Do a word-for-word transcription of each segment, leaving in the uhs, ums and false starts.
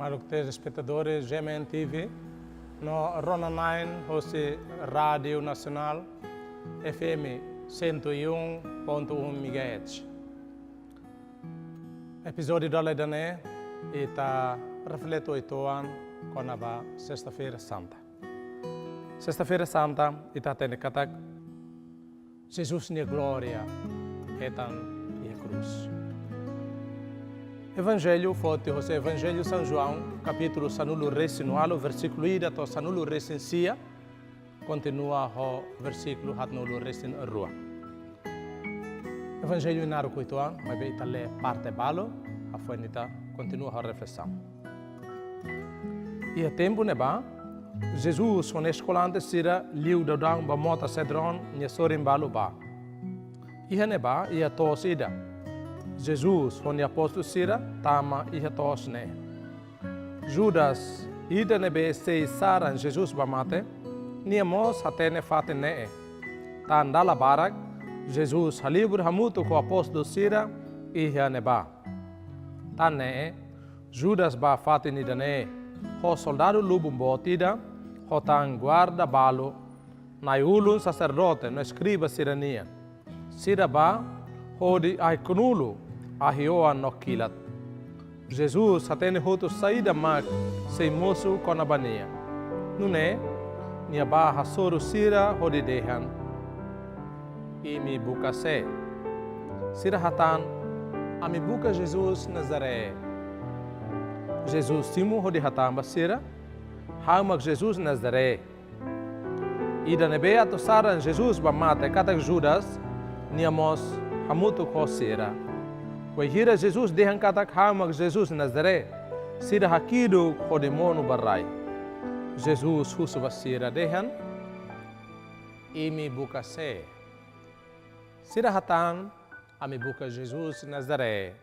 Para telespetadores G M N T V, no rona-na'in hosi Rádiu Nasionál F M cento e um ponto um megahertz. Epizódiu dala ida-ne'e, ita reflete uitoan kona-ba Sesta-feira Santa. Sesta-feira Santa, ita hatene katak Jesus nia glória hetan iha krús. Evanjellu foti hosi Evanjellu São João, kapítulu sanulu-resin-ualu, versíkulu ida to'o sanulu-resin-sia, kontinua ho versíkulu haatnulu-resin-rua. Evanjellu nia naruk uitoan, maibé ita lee parte balu, hafoin ita kontinua ho reflesaun. Iha tempu ne'ebá, Jesus ho nia eskolante sira liu daudaun ba mota Cedron nia sorin balu bá. Iha ne'ebá iha to'os ida. Jesus ho nia apóstolu sira tama iha to'os ne'e. Judas, ida ne'ebé sei saran Jesus ba mate, nia mós hatene fatin ne'e. Tan dala barak, Jesus halibur hamutuk ho apóstolu sira iha ne'ebá. Tan ne'e, Judas bá fatin ida-ne'e, ho soldadu lubun boot ida, ho tan guarda balu, na'i-ulun saserdote no eskriba sira-nian. Sira bá hodi ahi knulu, ahi oan no kilat. Jesus hatene hotu saida mak sei mosu kona-ba nia. Nune'e, nia bá hasoru sira hodi dehan: Imi buka sé? Sira hatán: Ami buka Jesus Nazaré. Jesus simu hodi hatán ba sira: Ha'u mak Jesus Nazaré. Ida ne'ebé atu saran Jesus ba mate katak Judas, nia mós hamutuk ho sira. Wainhira Jesus dehan katak: Ha'u mak Jesus Nazaré, sira hakiduk hodi monu ba rai. Jesus husu ba sira dehan: Imi buka sé? Sira hatán: Ami buka Jesus Nazaré.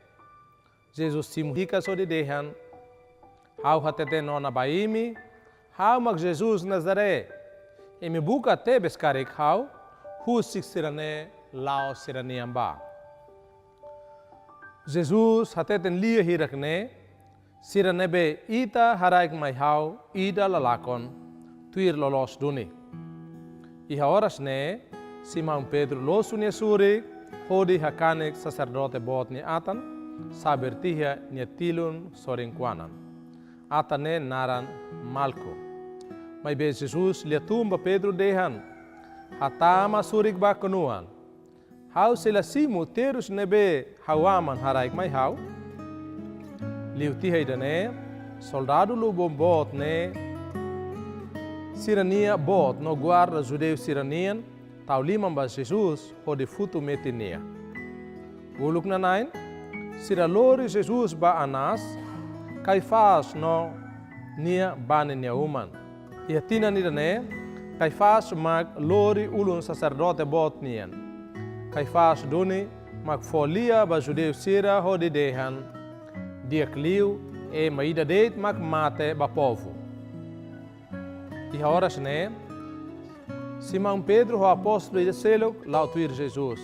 Jesus simu hikas hodi dehan: Ha'u hateten ona ba imi, ha'u mak Jesus Nazaré. Imi buka tebes karik ha'u, husik sira-ne'e la'o sira-nian bá. Jesus hateten lia hirak-ne'e: Sira ne'ebé ita haraik mai ha'u ida la lakon, tuir loloos duni. Iha oras ne'e, Simão Pedro losu nia surik hodi hakanek saserdote boot nia atan, saber tiha nia tilun sorin-kuanan. Atan ne'e naran Malku. Maibé Jesus lia tun ba Pedro dehan: Hatama surik ba knuan. Ha'u sei la simu terus ne'ebé ha'u Aman haraik mai ha'u? Liu tiha ida-ne'e, soldadu lubun boot ne'e sira-nia boot no guarda judeu sira-nian tau liman ba Jesus hodi futu metin nia. Uluk nana'in, sira lori Jesus ba Anás, Kaifás no nia bane nia uman. Iha tinan ida-ne'e, Kaifás mak lori ulun saserdote boot nian. Kaifás duni mak fó lia ba judeu sira hodi dehan: Di'ak liu, ema ida de'it mak mate ba povu. Iha oras ne'e, Simão Pedro ho apóstolu ida seluk la'o tuir Jesus.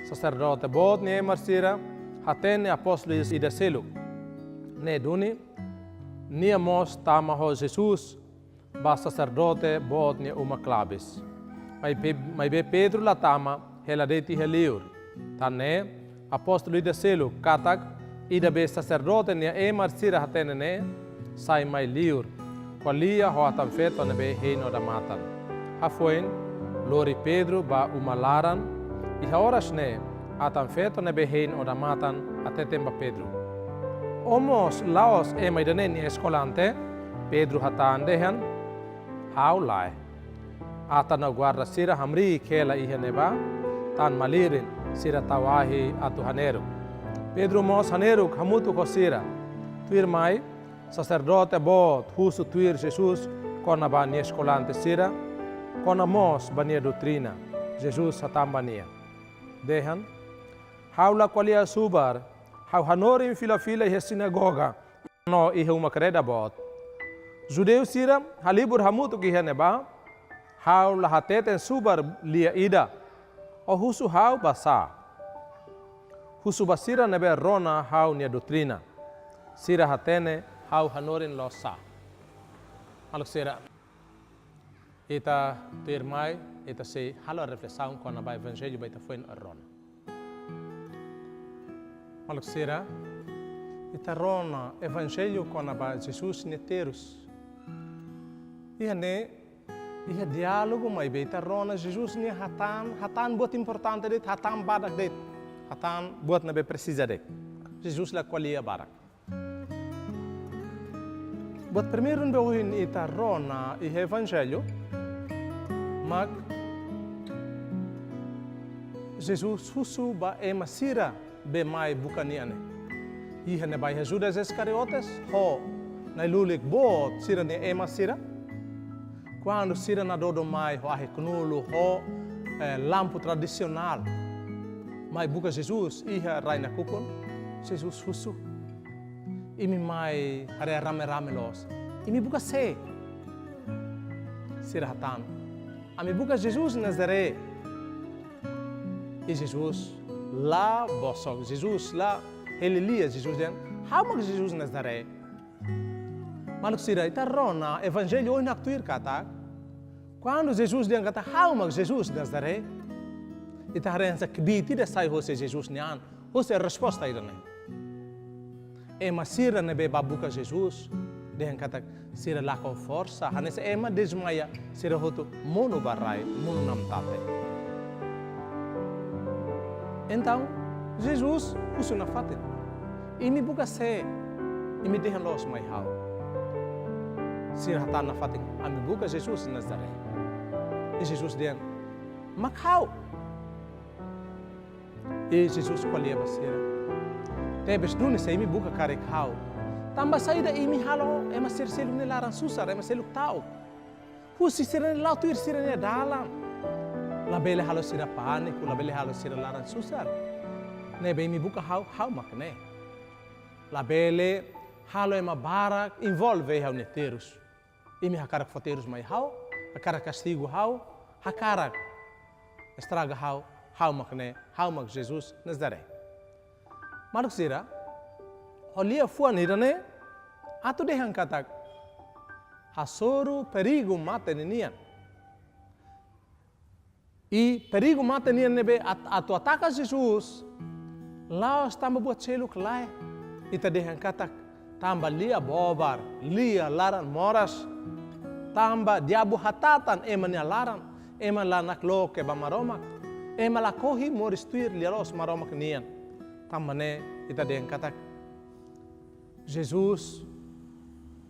Saserdote boot nia emar sira hatene apóstolu ida seluk ne'e duni, nia mós tama ho Jesus ba saserdote boot nia uma klabes. Maibé, maibé Pedro la tama, hela de'it iha li'ur. Tan ne'e, apóstolu ida seluk katak, ida be saserdote nia emar sira hatene ne'e, sai mai li'ur, ko'alia ho atan-feton ne'ebé hein odamatan. Hafoin, lori Pedro ba uma laran. Iha oras ne'e, atan-feton ne'ebé hein odamatan hateten ba Pedro: Ó mós la'ós ema ida-ne'e nia eskolante? Pedro hatán dehan: Ha'u lae. Atan no guarda sira hamriik hela iha ne'ebá, tan malirin sira tau ahi atu haneruk. Pedro mós haneruk hamutuk ho sira. Tuirmai, saserdote boot husu tuir Jesus kona-ba nia eskolante sira, kona mós ba nia doutrina. Jesus hatán ba nia dehan: Ha'u la ko'alia subar, ha'u hanorin fila-fila iha sinagoga no iha uma-kreda boot. Judeu sira halibur hamutuk iha ne'ebá, ha'u la hateten subar lia ida. Ó husu ha'u ba sá? Husu ba sira ne'ebé rona ha'u-nia doutrina. Sira hatene Ha'u hanorin loos sá? Maluk sira, ita tuirmai, ita sei halo reflesaun kona-ba evanjellu ba ita foin rona. Maluk sira, ita rona evanjellu kona-ba Jesus nia terus. Iha ne'e, iha diálogu maibé ita rona Jesus nia hatán, hatán buat importante de'it, hatán badak de'it, hatán buat ne'ebé presiza de'it. Jesus la ko'alia barak. Buat primeiru ne'ebé ohin ita rona iha evanjellu, mak Jesus husu ba ema sira be mai buka nia ne'e. Iha ne'ebá iha Judas Iscariotes, ho nai-lulik boot sira-nia ema sira. Kuandu sira nadodo mai ho ahi knulu ho, eh, lampu tradisionál mai buka Jesus iha rai nakukun, Jesus husu: "Imi mai haree rame-rame loos. Imi buka sé?" Sira hatán: "Ami buka Jesus Nazaré." I Jesus la bosok, Jesus la hili lia, Jesus dehan: "Ha'u mak Jesus Nazaré." Maluk sira, ita rona evanjellu ohin haktuir katak, kuandu Jesus dehan katak: "Ha'u mak Jesus Nazaré", ita haree hanesan kbiit ida sai hosi Jesus nia an, hosi resposta ida-ne'e. Ema sira ne'ebé bá buka Jesus dehan katak sira lakon forsa, hanesan ema dezmaia, sira hotu monu ba rai, monu namtate. Entaun, Jesus husu nafatin: "Imi buka sé? Imi dehan loos mai ha'u?" Sira hatán nafatin: "Ami buka Jesus Nazaré." I Jesus dehan: "Mak ha'u?" I Jesus ko'alia ba sira: "Tebes duni se imi buka karik ha'u, tanba saida imi halo ema sira seluk nia laran susar, ema seluk ta'uk? Husi sira-nia la'o tuir sira-nia dalan. Labele halo sira pániku, labele halo sira laran susar. Ne'ebé imi buka ha'u, ha'u mak ne'e. Labele halo ema barak envolve iha ha'u-nia terus. Imi hakarak fó terus mai ha'u, hakarak kastigu ha'u, hakarak estraga ha'u, ha'u mak ne'e, ha'u mak Jesus Nazaré." Maluk sira, ho liafuan ida-ne'e atu dehan katak hasoru perigu mate ninian. I perigu mate nian ne'ebé at-, atu ataka Jesus, la'ós tanba buat seluk, lae. Ita dehan katak tanba lia bobar, lia laran moras, tanba diabu hatatan ema nia laran, ema la nakloke ba Maromak, ema lakohi moris tuir lia-loos Maromak nian. Tanba ne'e ita dehan katak Jesus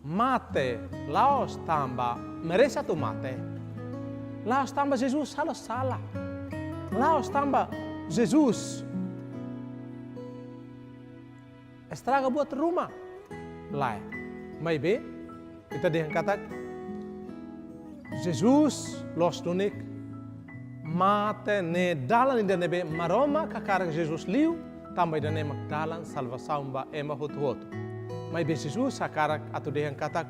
mate la'ós tanba merese atu mate. La'ós tanba Jesus halo sala. La'ós tanba Jesus estraga buat ruma. Lae. Maibé, ita dehan katak Jesus loos duni, mate ne'e dalan ida ne'ebé Maromak hakarak Jesus liu, tanba ida-ne'e mak dalan salvasaun ba ema hotu-hotu. Maibé Jesus hakarak atu dehan katak,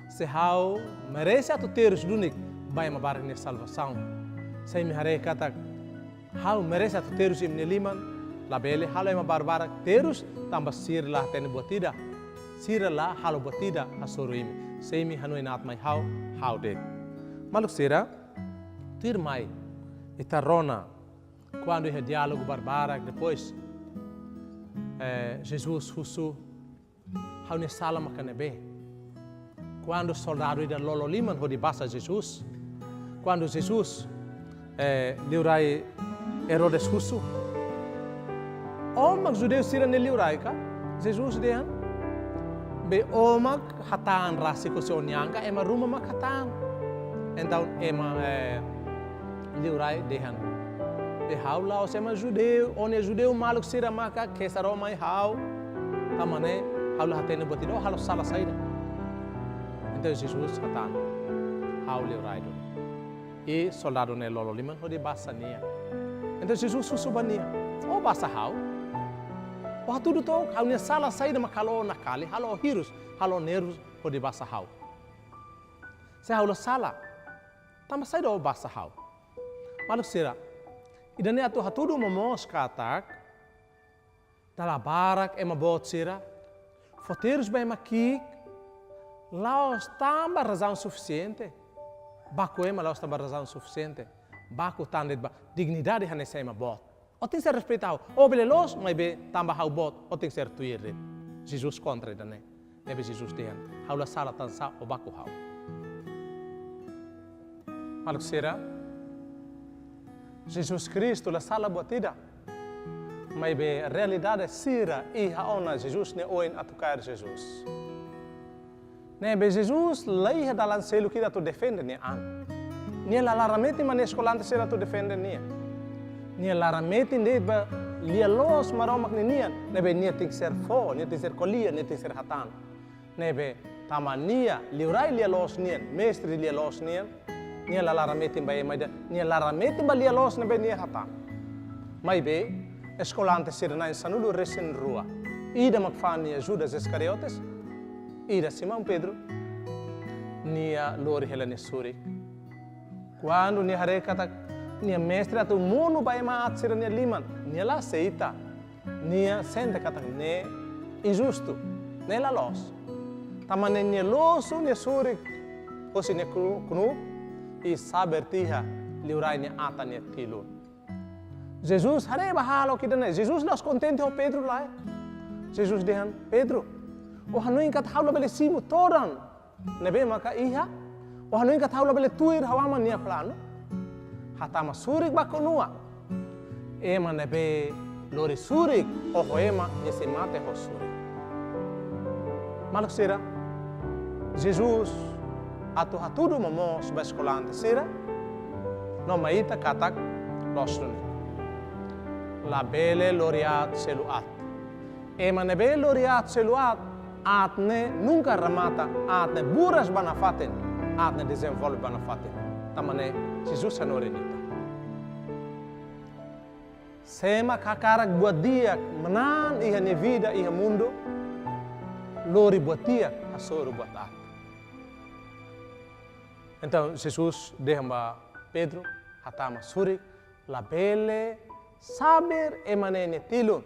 se ha'u merese atu terus duni ba ema barak nia salvasaun. Se imi haree katak ha'u merese atu terus imi-nia liman, labele halo ema barbarak terus, tanba sira la hatene buat ida. Sira la halo buat ida hasoru imi. Se imi hanoin aat mai ha'u, ha'u de'it. Maluk sira, tuirmai, ita rona, kuandu iha diálogu barbarak, depois, eh, Jesus husu, ha'u-nia sala maka ne'ebé? Kuandu soldadu ida lolo liman hodi basa Jesus, kuandu Jesus, eh, liurai Herodes husu, "Ó mak judeu sira-nia liurai ka?" Jesus dehan, "Be ó mak hatán rasik husi ó-nia an ka, ema ruma mak hatán." Entaun ema, eh, liurai dehan, "Be ha'u la'ós ema judeu, ó-nia judeu maluk sira maka kesar ó mai ha'u. Tanba ne'e ha'u la hatene buat ida, ó halo sala saida?" Entaun Jesus hatán, "Ha'u liurai duni." I soldadu ne'e lolo liman hodi basa nia. Entaun Jesus husu ba nia, "Ó basa ha'u? Ó hatudu took ha'u-nia sala saida mak halo ó nakali, halo ó hirus, halo ó nervus hodi basa ha'u? Se ha'u la sala, tanba saida ó basa ha'u?" Maluk sira, ida-ne'e atu hatudu momoos katak, dala barak ema boot sira fó terus ba ema ki'ik, La'ós tanba razaun sufisiente. Baku ema la'ós tanba razaun sufisiente. Baku tan de'it ba dignidade hanesan ema boot. Ó tenke ser respeita ha'u. Ó bele loos, maibé tanba ha'u boot, ó tenke ser tuir de'it. Jesus kontra ida-ne'e. Ne'ebé Jesus dehan, ha'u la sala tansá ó baku ha'u. Maluk sira, Jesus Kristu la sala buat ida. Maibé realidade sira iha ona Jesus nia oin atu kaer Jesus. Ne'ebé Jesus la iha dalan seluk ida atu defende nia an. Nia la laran metin ba nia eskolante sira atu defende nia. Nia laran metin de'it ba lia-loos Maromak ninian. Ne'ebé nia tenke ser fó, nia tenke ser ko'alia, nia tenke ser hatán. Ne'ebé tanba nia liurai lia-loos nian, mestre lia-loos nian, nia la laran metin ba ema ida, nia laran metin ba lia-loos ne'ebé nia hatán. Maibé, eskolante sira na'in sanulu-resin-rua, ida mak fa'an nia Judas Iscariotes, ida Simão Pedro, nia lori hela nia surik. Kuandu nia haree katak nia mestre atu monu ba ema aat sira-nia liman, nia la aseita. Nia sente katak ne'e injustu, ne'e la loos. Tanba ne'e nia losu nia surik hosi nia knu-, knuuk i saber tiha liurai nia atan nia tilun. Jesus haree ba hahalok ida-ne'e. Jesus la'ós kontente ho Pedro lae. Jesus dehan, Pedro, ó hanoin katak ha'u labele simu todan ne'ebé maka iha, ó hanoin katak ha'u labele tuir ha'u Aman nia planu? Hatama surik ba konua. Ema ne'ebé lori surik, oho ema nia sei mate ho surik. Maluk sira, Jesus atu hatudu momoos ba eskolante sira, no mai ita katak loos duni. Labele lori aat selu aat. Ema ne'ebé lori aat selu aat, aat ne'e nunka remata, aat ne'e buras ba nafatin, aat ne'e dezenvolve ba nafatin. Tanba ne'e Jesus hanorin ita. Sé mak hakarak buat di'ak manán iha nia vida iha mundu, lori buat di'ak hasoru buat aat. Entaun Jesus dehan ba Pedro, hatama surik, labele saber ema ne'e nia tilun,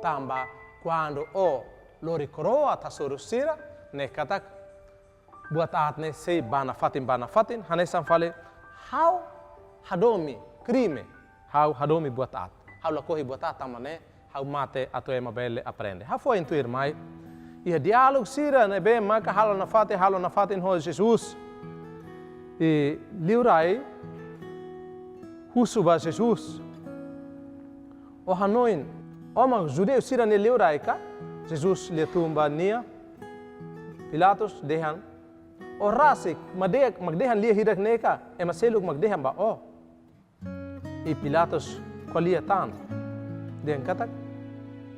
tanba kuandu ó lori koroa atu hasoru sira, ne'e katak buat aat ne'e sei ba nafatin, ba nafatin, hanesan fali ha'u hadomi krime, ha'u hadomi buat aat, ha'u lakohi buat aat tanba ne'e ha'u mate atu ema bele aprende. Hafoin tuirmai, iha diálogu sira ne'ebé maka halo nafatin, halo nafatin ho Jesus. I liurai husu ba Jesus, ó hanoin, ó mak judeu sira-nia liurai ka? Jesus lia tun ba nia, Pilatos dehan, ó rasik mak de-, mak dehan lia hirak ne'e ka? Ema seluk mak dehan ba ó. I Pilatos ko'alia tan, dehan katak,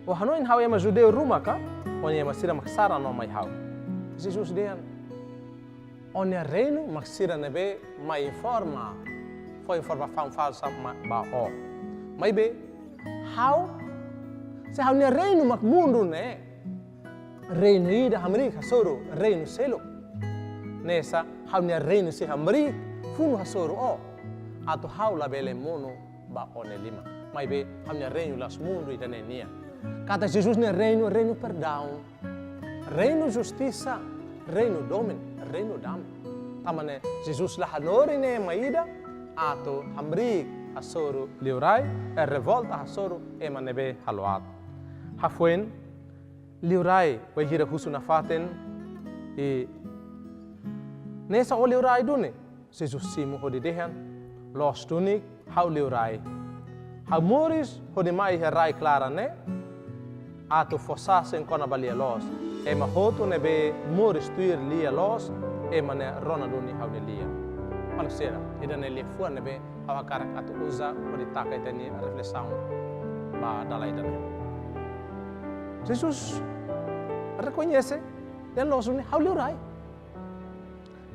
ó hanoin ha'u ema judeu ruma ka? Ó-nia ema sira mak saran ó mai ha'u. Jesus dehan, ó-nia reinu mak sira ne'ebé mai informa, fó informasaun falsa ma-, ba ó. Maibé, ha'u, se ha'u-nia reinu mak mundu ne'e, reinu ida hamriik hasoru reinu seluk. Ne'e sá, ha'u-nia reinu sei hamriik funu hasoru ó, atu ha'u labele monu ba ó-nia liman. Maibé, ha'u-nia reinu la'ós mundu ida-ne'e nian. Katak Jesus nia reinu, reinu perdaun, reinu justisa, reinu domin, reinu dame. Tanba ne'e Jesus la hanorin ema ida atu hamriik hasoru liurai, eh, revolta hasoru ema ne'ebé halo aat. Hafoin liurai bainhira husu nafatin, i, ne'e sá ó liurai duni? Jesus simu hodi dehan, loos duni ha'u liurai. Ha'u moris hodi mai iha rai klaran ne'e, atu fó sasin kona-ba lia-loos. Ema hotu ne'ebé moris tuir lia-loos, ema ne'e rona duni ha'u-nia lian. Maluk sira, ida-ne'e liafuan ne'ebé ha'u hakarak atu uza hodi taka ita-nia reflesaun ba dala ida-ne'e. Jesus rekoñese, dehan loos duni ha'u liurai.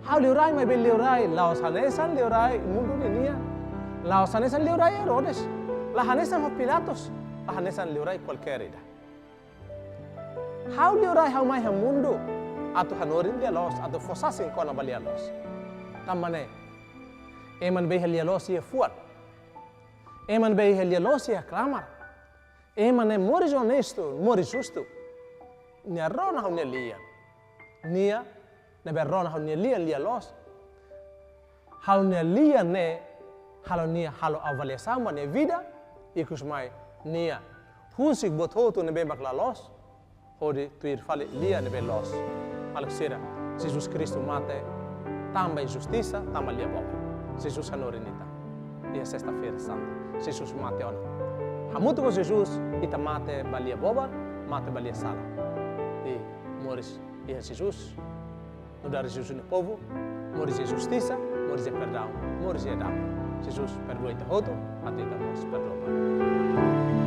Ha'u liurai, maibé liurai la'ós hanesan liurai mundu ninian. La'ós hanesan liurai Herodes. La hanesan ho Pilatos. La hanesan liurai kualkér ida. Ha'u liurai ha'u mai iha mundu atu hanorin lia-loos, atu fó sasin kona-ba lia-loos. Tanba ne'e, ema ne'ebé iha lia-loos iha fuan. Ema ne'ebé iha lia-loos iha klamar. Ema ne'e moris onestu, moris justu. Nia rona ha'u-nia lian. Nia ne'ebé rona ha'u-nia lian, lian loos. Ha'u-nia lian ne'e, halo nia, halo avaliasaun ba nia vida, ikus mai nia husik buat hotu ne'ebé mak la loos, hodi tuir fali lian ne'ebé loos. Maluk sira, Jesus Kristu mate tanba injustisa, tanba lia-boot. Jesus hanorin ita iha Sesta-feira Santa. Jesus mate ona. Hamutuk ho Jesus, ita mate ba lia-boot, mate ba lia-sala. I moris iha Jesus, nu'udar Jesus nia povu, moris iha justisa, moris iha perdaun, moris iha dame. Jesus perdua ita hotu, atu ita mós perdua ba.